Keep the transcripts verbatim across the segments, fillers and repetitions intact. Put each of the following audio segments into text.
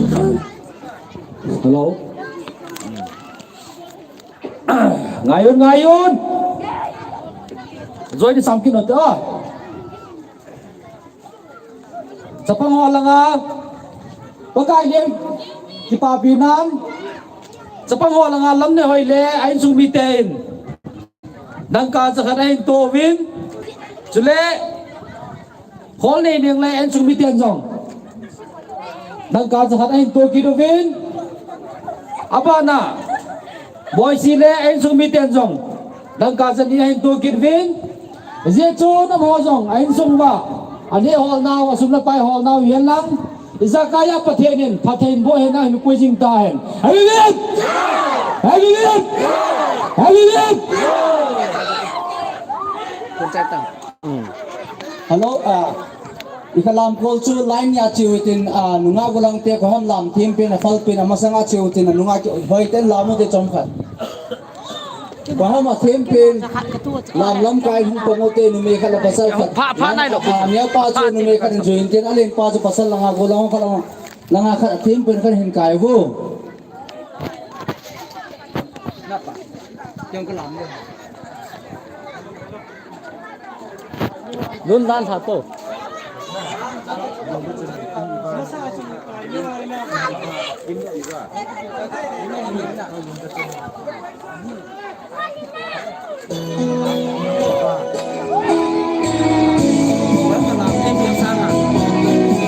Hello. Ngai un, ngai un. Join ni samkin ute a. Chapang ho langa, Pakai leng kipapi nan. Chapang ho langa lam neh hoi le a insung miten dangka jakhat ahin to uvin. Chule, khol nei neng le a insung miten jong dangka jakhat ahin to kit uvin. Abana, Boisi le a insung miten jong dangka jani ahin to kit uvin. Hijeh chun amaho jong a insung uva aneh holnau, asum le pai holnau hihen lang, ijakai a Pathen in phatthei in boh hen lang hin koi jing tahen. Hallelujah! Hallelujah! Hallelujah! Hello, ah, i ka lamkol chu line nia cheu hitin, ah, nungah gollhang te, koi ham lam them pen, aphal pen, amasanga cheu hitin, anunga kihoi ten lam u te chomkhat. Koi ham athem pen, lam lamkai hung pang u te, numei khat le pasal khat. Pha, pha nai lo. Ah, neopa chu numei khat in join ten, alengpa chu pasal langa gollhang khat langa, langa khat athem pen khat hin kai uvo. Lun dan tha to.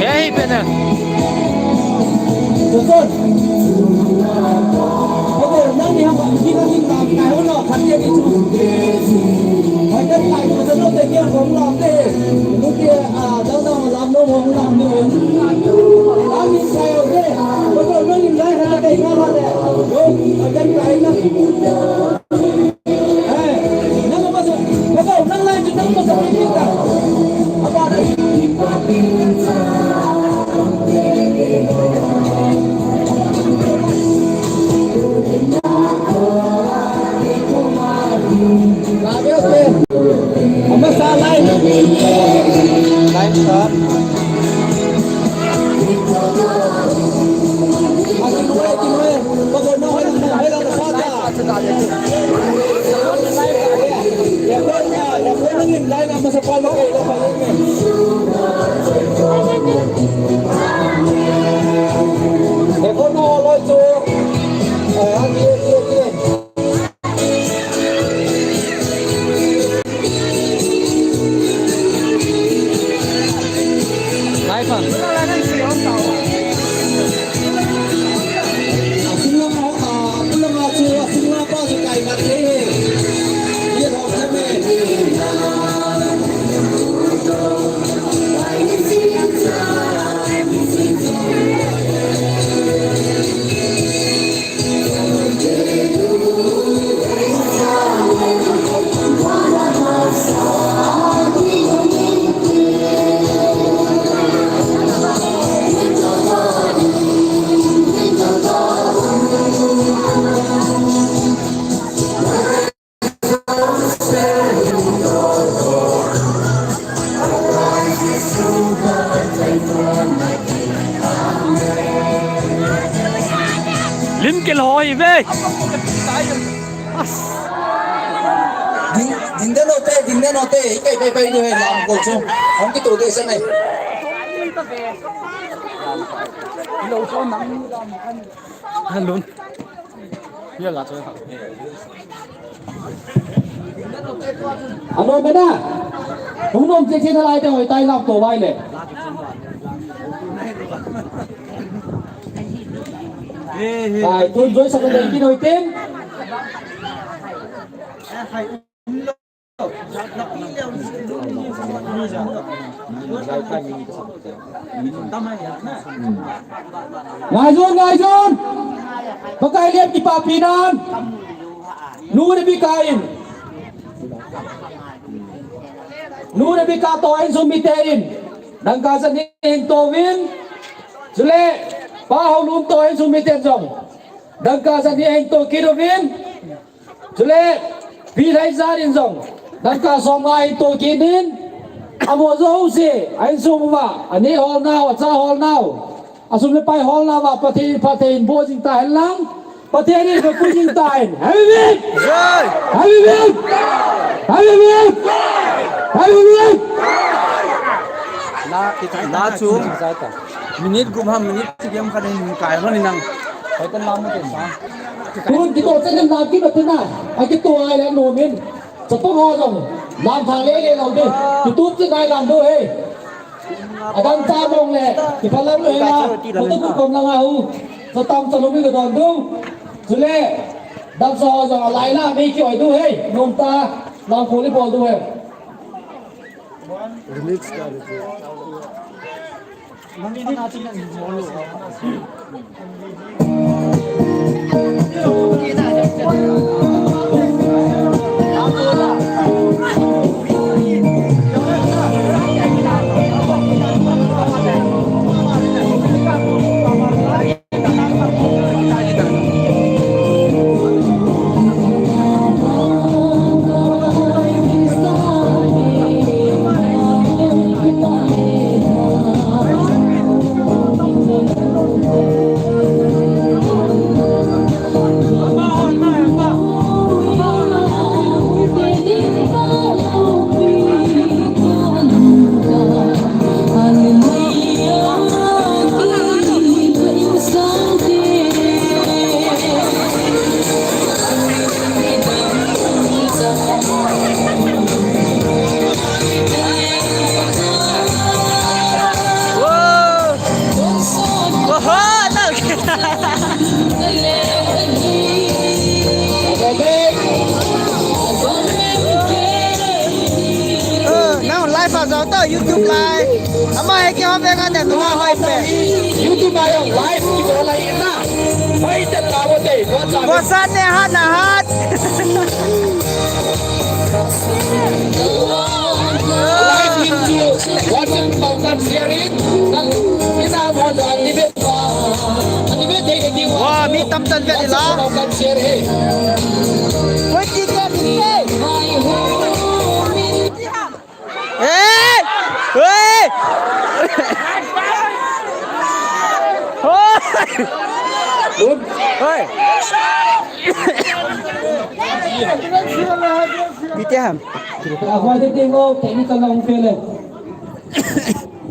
Hei, pena. Lim kil hoi ve. Ding, ding den o te, ding den o te. Ikai pai pai du he lamkol chu. Hung kito de sa nai. Halun. Anom mena. Hung nom che che nalai te hoi tai lam to vai le. Ai, tun joi sa ko dei kin hoi tin. Ngaijun, ngaijun. Pakai leng kipapi nan. Nu Rebecca in. Nu Rebecca toh a insung miten dangka jani ahin to uvin. Chule, Pa Haolun toh a insung miten jong dangka jani ahin to kit uvin. Chule, Pi Lhaijat in jong dangka som nga ahin to kit in, amaho jouse a insung uva aneh holnau, acha holnau, Asum le pai holna uva Pathen, Pathen in boh jing tahen lang. Pathen in boh jing tahen. Happy Beat! Jai! Happy Beat! Happy Beat! Happy Beat! La, la chu. Minute gup ham, minute ti gem khat in kai lhon in lang. Hoiten la mu te sa. Tun kitoh chen in la kitoh chen na. Akitoh a le nom in. Chapang ho jong. Lam thang le le lo de. Kitup chen ngai lam do he. Adang cha mong le, kiphalam le la, kutu ku kom langa hu. Sa tam sa lumi ka don du. Chule, dang sa ho jong alai la, mei ki oi du hei. Nom ta, lang ko li bol du hei. Remix ka remix. Nang live a jao ta, YouTube live. Ama he ke hom venga te tua hoi pe. YouTube a jong live kibol ahi na. Hoi te ta wo te, wo ta. Wo sa ne hat na hat. Live in chu WhatsApp pau kan share in. Nang ina mo jo ani be. Ani be te ke ti wa. Wa, mi tam tan ve la. Pau kan share he. Koi ti ke ti ke. Hey! Hey! Hey! Hey! Pi te ham.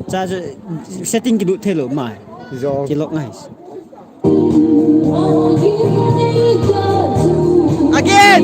Cha setting kilut thei lou mai. Jo. Kilok ngai. Again.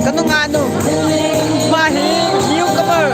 Ka nung a nu. Ama hi newcomer.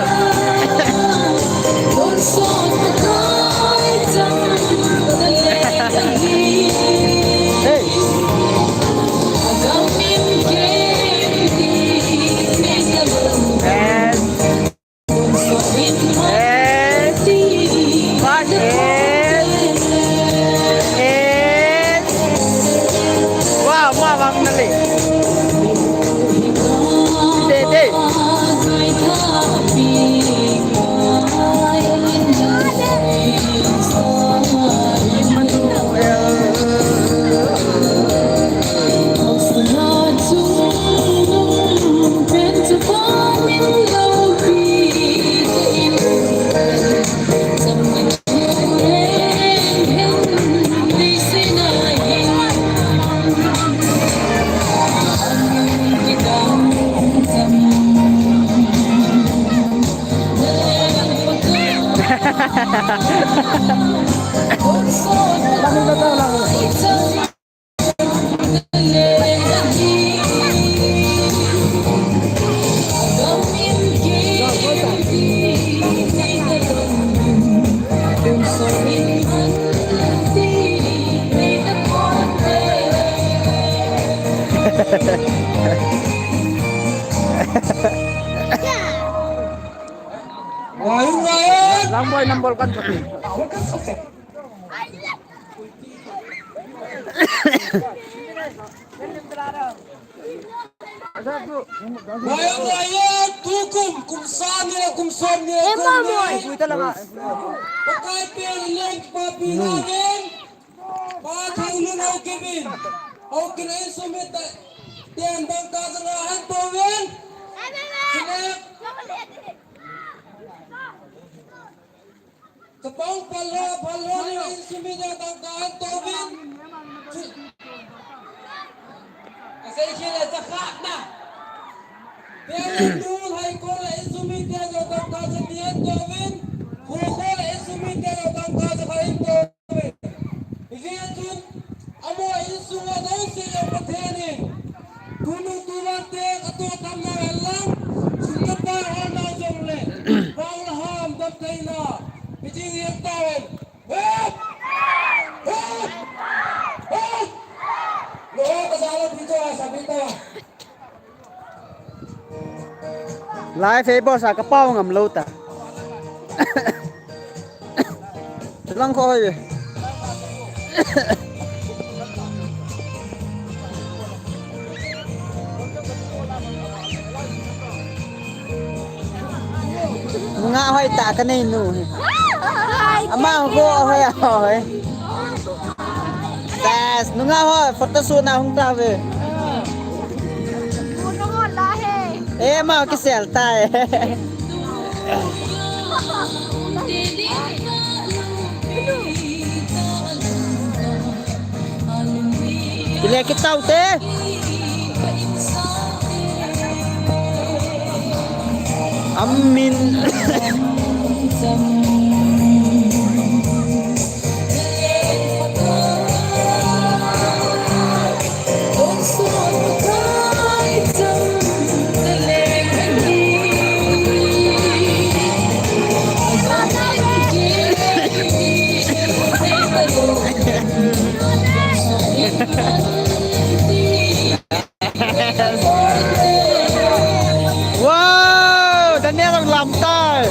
Langboy number kan. Ngayon, ngayon, tukum, kum sani, kum sani, kum sani. Pakai pen leng papi lagin. Pa thang lun au kibin. Au kin ai sumit ta. Tian bang ka zanga han to win. Sini. Kapang pala, pala ni insumi dia tangka han to win. Asai khela jakhat na. Pia tu hai ko la insumi dia tangka jani han to win. Ko ko la insumi dia tangka jakhat han to win. Ijia chun Amo insung a dong si le Pathen in tunu tulang te ka to tam na lang, sung ka pa ha na jong le, bang la ham dam thei na, pi jing yen ta wen. Hep! Hep! Hep! Lo ka sa lo pi to a sa pi to a. Live ei boss a ka pau ngam lou ta. Lang ko hoi. Nga hoi ta ka nei nu hi. Ama ko hoi a hoi. Bas, nunga ho, photo shoot na hung ta ve. Eh, ma kisel ta e. Kile kitau te. Amin. Wow, Daniel ang lamtai.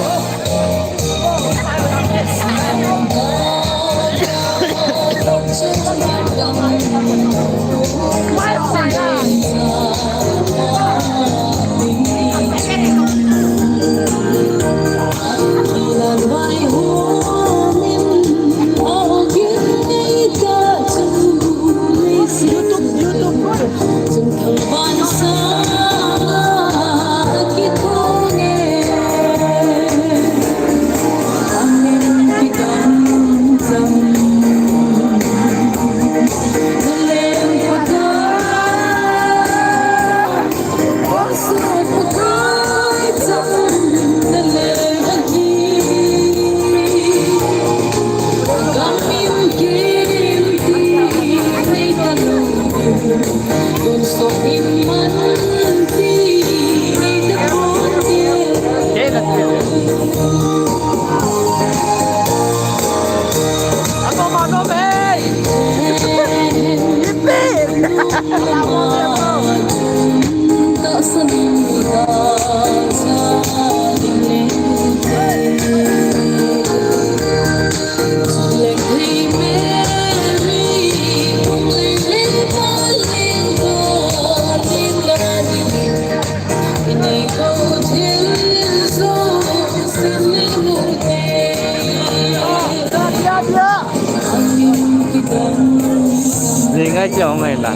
Zingai chiu ngai la.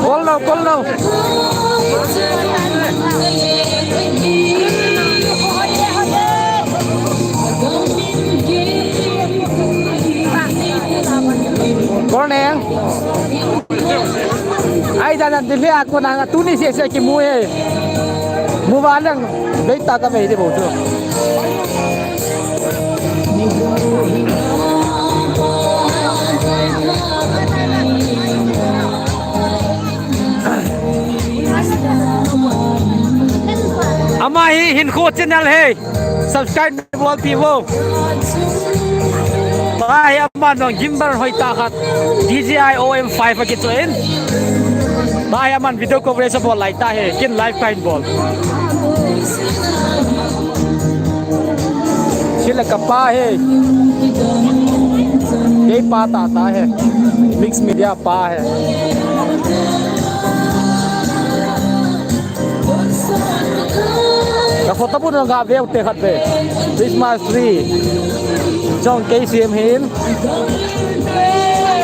Kol lo, kol lo. Kol neng. Ai da na dile a ko na tuni se se kimu e. Muva lang, beita ka bei de bo chu. Ama hi Hinkho channel hi. Subscribe. Bol pi vo. Tua hi aman jong gimbal hoi tah khat, D J I O M five a kichoh in. Tua hi aman video coverage abol lai tah hi, ken live kahin bol. Chule kapa hi. Kei pa tah tah hi. Mix media pa hi. Ka photo bun ga veu te khat ve. Christmas tree. Jong kei sem hin.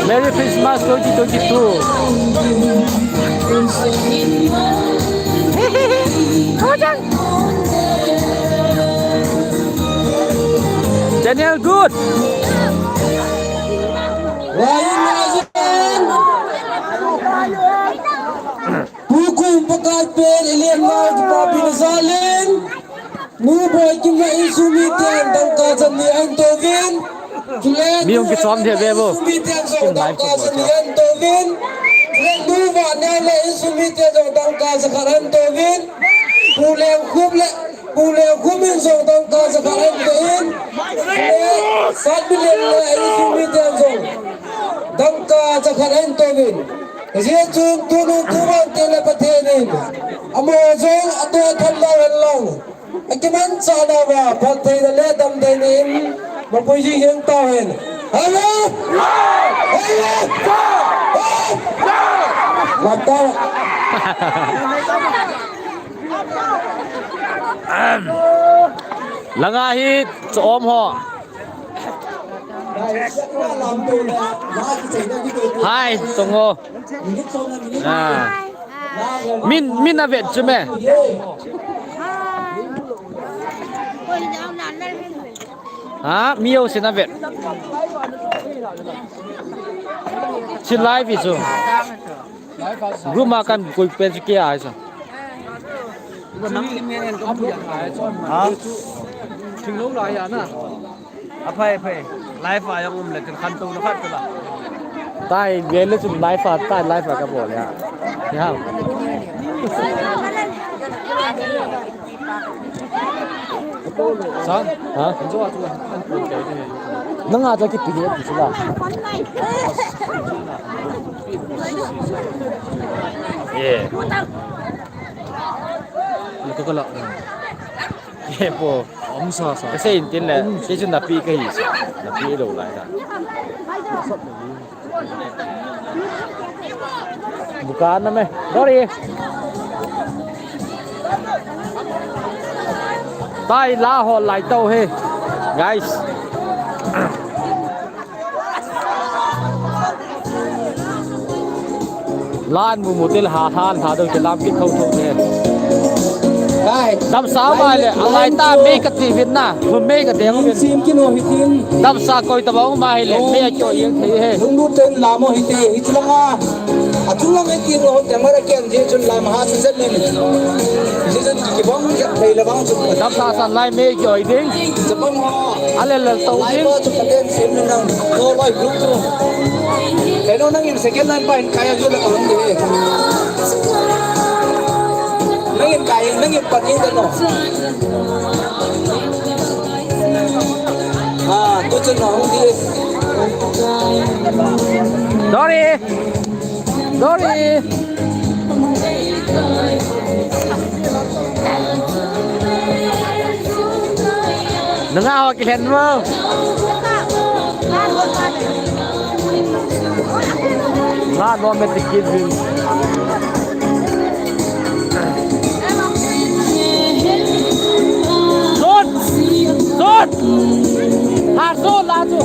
Merry Christmas twenty twenty-two. Daniel, good. Ryan, Ryan. Tukum Pakai pen, Elian Lai, Papi Nazalin. Nu Boy Kim na insung miten, dangka jani antovin. Chule, mi hung kichom thei ve bo. Insung miten jong dangka jani antovin. Chule, Nu Vanel na insung miten jong dangka jakhat antovin. Pu Lengkhup le, Pu Lengkhup in jong dangka jakhat antovin. Chule, Satmilem na insung miten jong dangka jakhat antovin. Hijeh chun tuni tuman tele Pathen in amaho jong atoh thamna hen lang, akimanchah nauva phattheina le damtheina in mapui jing jeng tauhen. Hallelujah! Hallelujah! Mata. Langa hi chom ho. Hai, Tongo. Ah. Min, min avet chu me. Ha, mi o sin avet. Chi live hi chu. Room a kan koi pen chu kei a hi chu. Ha? Aphai, aphai. Live a jong um le tin khantouna khat chu la. Tai ve le chun live a, tai live a ka bol ya. Ya. Sa? Ha? Nanga cha kipi ni ti chu la. Yeah. Ko ka la. He po. Om sa sa. Ka sei in tin le, kei chu napi ka hi sa. Napi lo lai ta. Buka na me. Sorry. Tai la ho lai tau he. Guys. Lan mu mu til ha han ha dou til lam kit thou thou ne. Kai. Dam sa ma le, alai ta me ka ti vin na, mu me ka deng vin. Sim kin ho hitin. Dam sa koi ta ba ma hi le, me a kyo yeng thei he. Lung lu ten la mo hite, hi chulanga. A chulang e ti lo te mara ken ji chun lam ha se se min. Ji chun ki bang ya thei la bang chun. Dam sa sa lai me kyo ding. Sa bang ho. Ale le to lai ding. Ba chu ka ten sim ni nang. Ko lai group chu. Hello, nangin second line pa in kaya ju la ka hung de. Nangin kaya, nangin pa ni de no. Ah, tu chu no hung de. Sorry. Sorry. Nanga ho kilen mo. Nga no me tikit vin. Sot! Sot! Ha, sot la chu.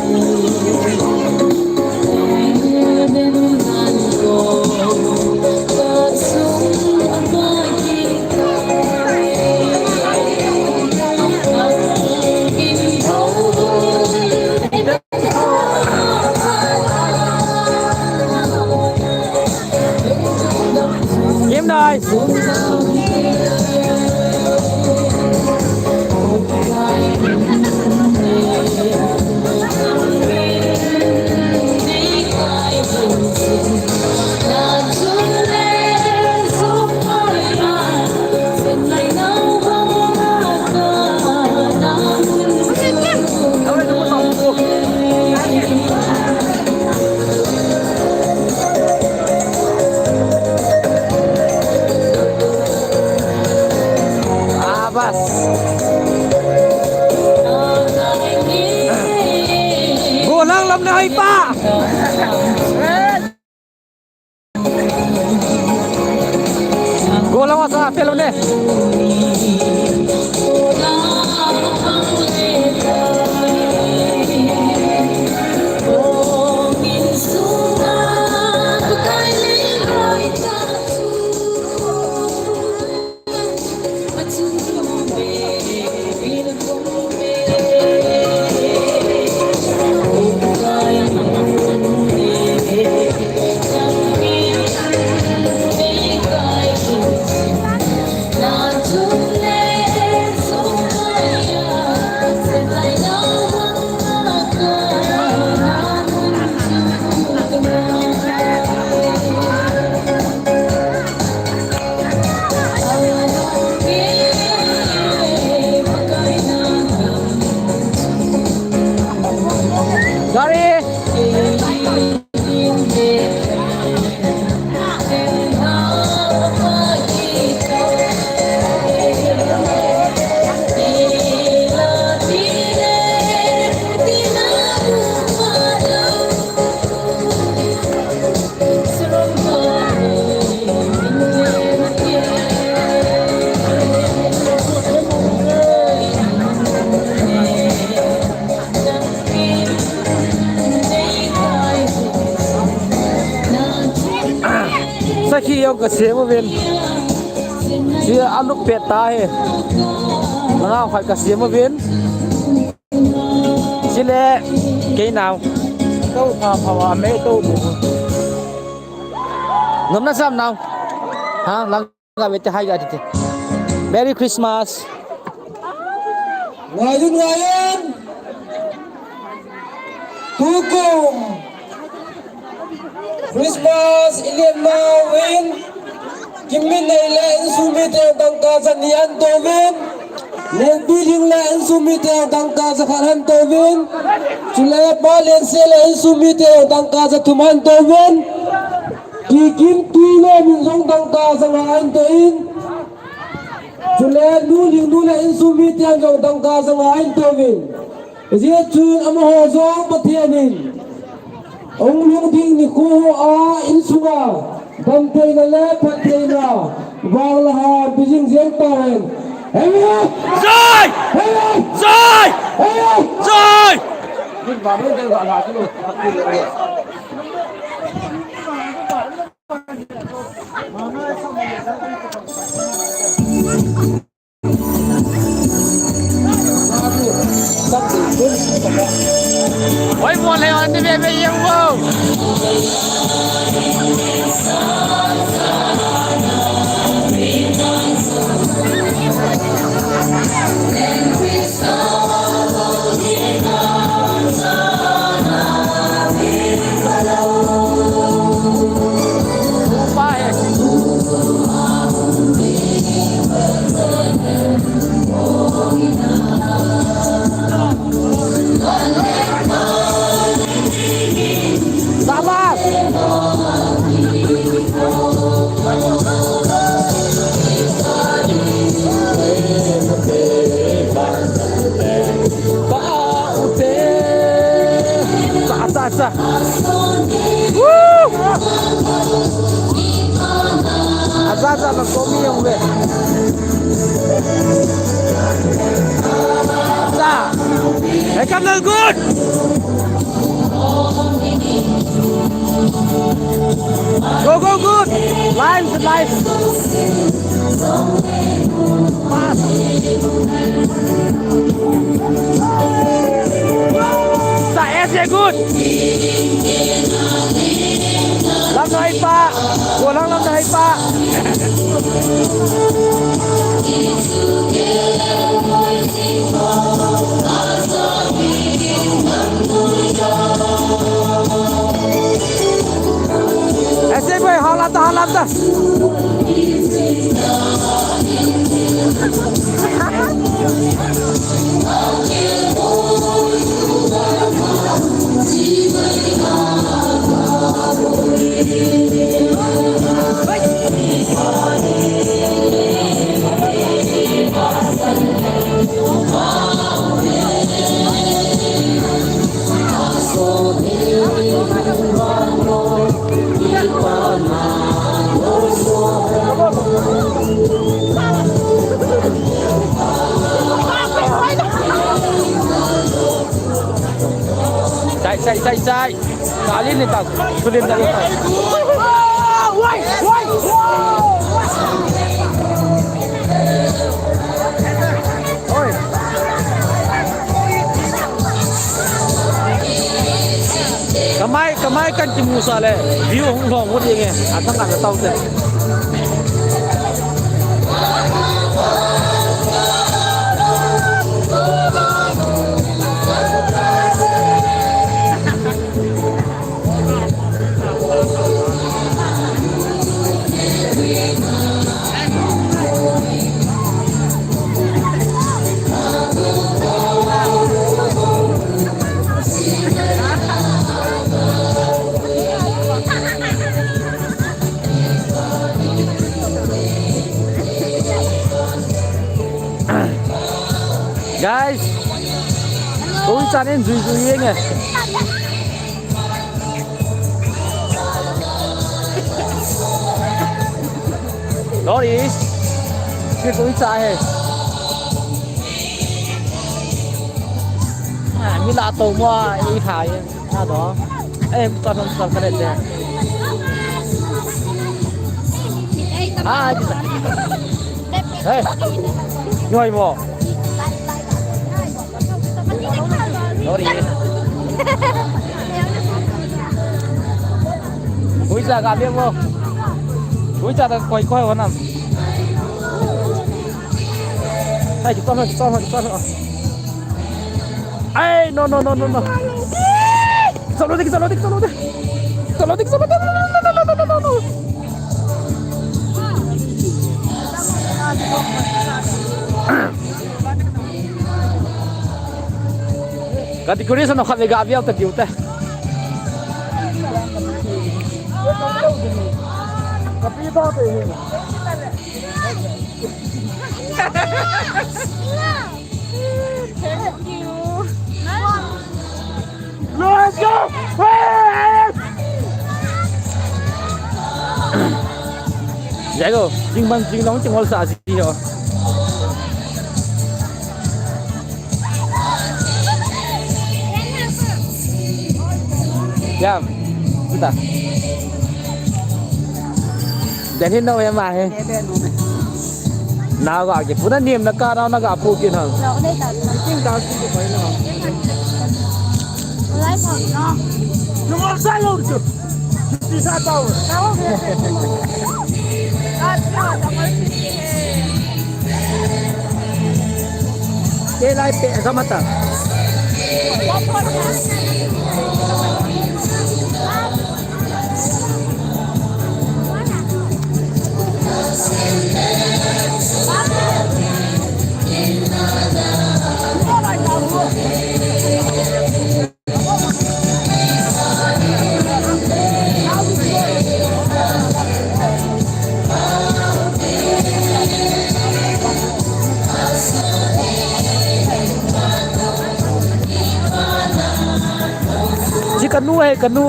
Bas. Golang lam na hai pa. Golang wasa pelo ne. Gari. Sakhi jong kasem uvin. Sia alup pet ta hi. Langa khai kasem uvin. Chule kei nau. Tou pha pha wa me tou bu. Nom na sam nau. Ha, lang ga ve te hai ga te. Merry Christmas. Ngaiyin, ngaiyin. Tukum Christmas ilian nauvin, Kiminei le insung mite dangka ja ni ahin touvin, Nelpiling le insung mite dangka ja khat ahin touvin, chule Pa Lense le insung mite dangka ja thum ahin touvin, Kikim Tui le min jong dangka ja nga ahin touvin, chule Nu Lingnu le insung mite jong dangka ja nga ahin touvin. Hijeh chun amaho jong Pathen in hung lhung ding nikho a insunga damtheina le phattheina vanglah a pejing jeng tahen. Amen. Jai! Amen. Jai! Amen. Jai! Oi, mo le on de be be ye wo. Salas. Sa, sa, sa. Woo! Aja, aja, na komi jong ve. Sa. Hey, come on, good. Go, go, good. Lines, lines. Pass. Sa, S A, good. Lam na hai pa. Golang lam na hai pa. Ese boy, halata, halata. Chai, chai, chai, chai. Kalin ni ta. Sulim na ta. Oi. Kamai, kamai kan kimu sa le. View hung long hung ding e. Atang kan tau te. Guys, koi chan in jui jui yeng e. Lori, si koi cha he. Ah, mi la to mo a, i tha ye. A do. Eh, mi to nom to ka le te. Ah, di sa. Hey. Noi mo. Lori. Ui cha ka bia mo. Ui cha ta koi koi ho nam. Hey, kichon ho, kichon ho, kichon ho. Hey, no, no, no, no, no. Kichon lo de, kichon lo de, kichon lo de. Kichon lo de, kichon lo de. No, no, no, no, no, no, no. Ka decoration khat le ga viau ta diu te. Thank you. Let's go! Jago, jing bang jing long jing hol sa si ho. Yam, kita. Dan hin no ya ma he. Nao ga ke puna nim na ka nao na ga pu kin hang. King ka si ko pai na. Lai mo no. No mo sa lo chu. Ti sa ta wo. Ke lai pe ga mata. Ji kanu hai kanu.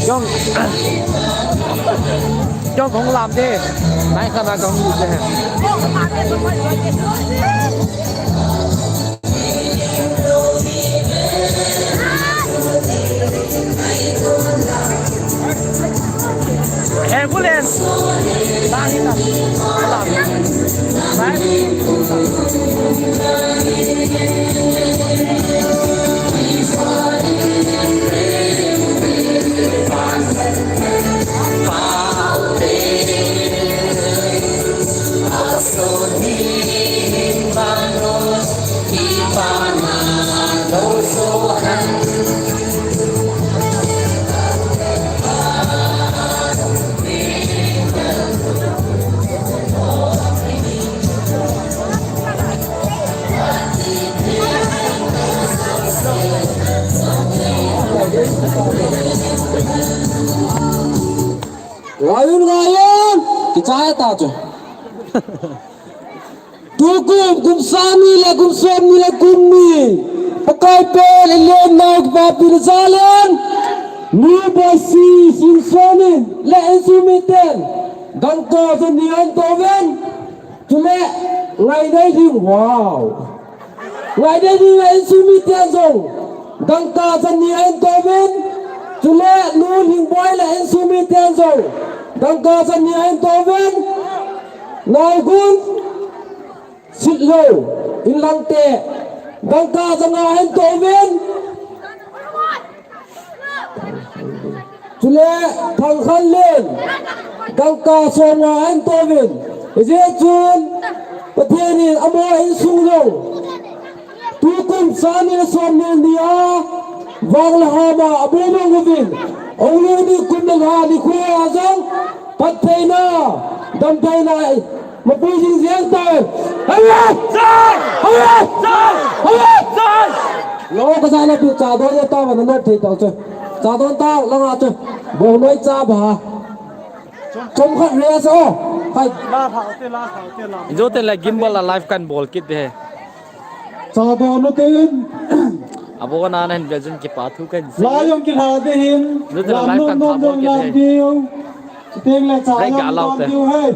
Jong, jong kong lam de, nai khana kong lam de. Ambulance. Ngaiun, ngaiun. Kichai ta chu. Tukum, kum sangni le kum somni le kum ni. Pakai pen, Elen nau kipapi le jalen. Ni boisi, Sinsonin, le insung miten. Dangka jani ahin touvin. Chule, Ngaidei Hing, wow. Ngaidei Hing le insung miten jong. Dangka jani ahin touvin. Chule, Nu Hingboi le insung miten jong. Dangka jani ahin touvin. Naigun. Sitlhou, Inlangte, dangka janga ahin touvin. Chule, Thangkhanlen, dangka somnga ahin touvin. Hijeh chun, Pathen in amaho insung jong. Tukum sangni le somni nia, vang le hama, abu mong uvin. Ahung lhung ding kum le nga nikho a jong, phattheina, damtheina, mapui jing jeng tai. Hallelujah! Hallelujah! Hallelujah! Lo ka sa na pi cha don ya ta ba na no thei tau che. Cha don tau la nga che. Bo noi cha ba. Chom khat re sa o. Hai. Jote le gimbal a live kan bol kit de. Cha don no te in. Abo na na hin bel jun kipa thu kan. La yong ki la de hin. Jote le live kan tha bol kit de. Teng le cha. Break don allow te. Hai.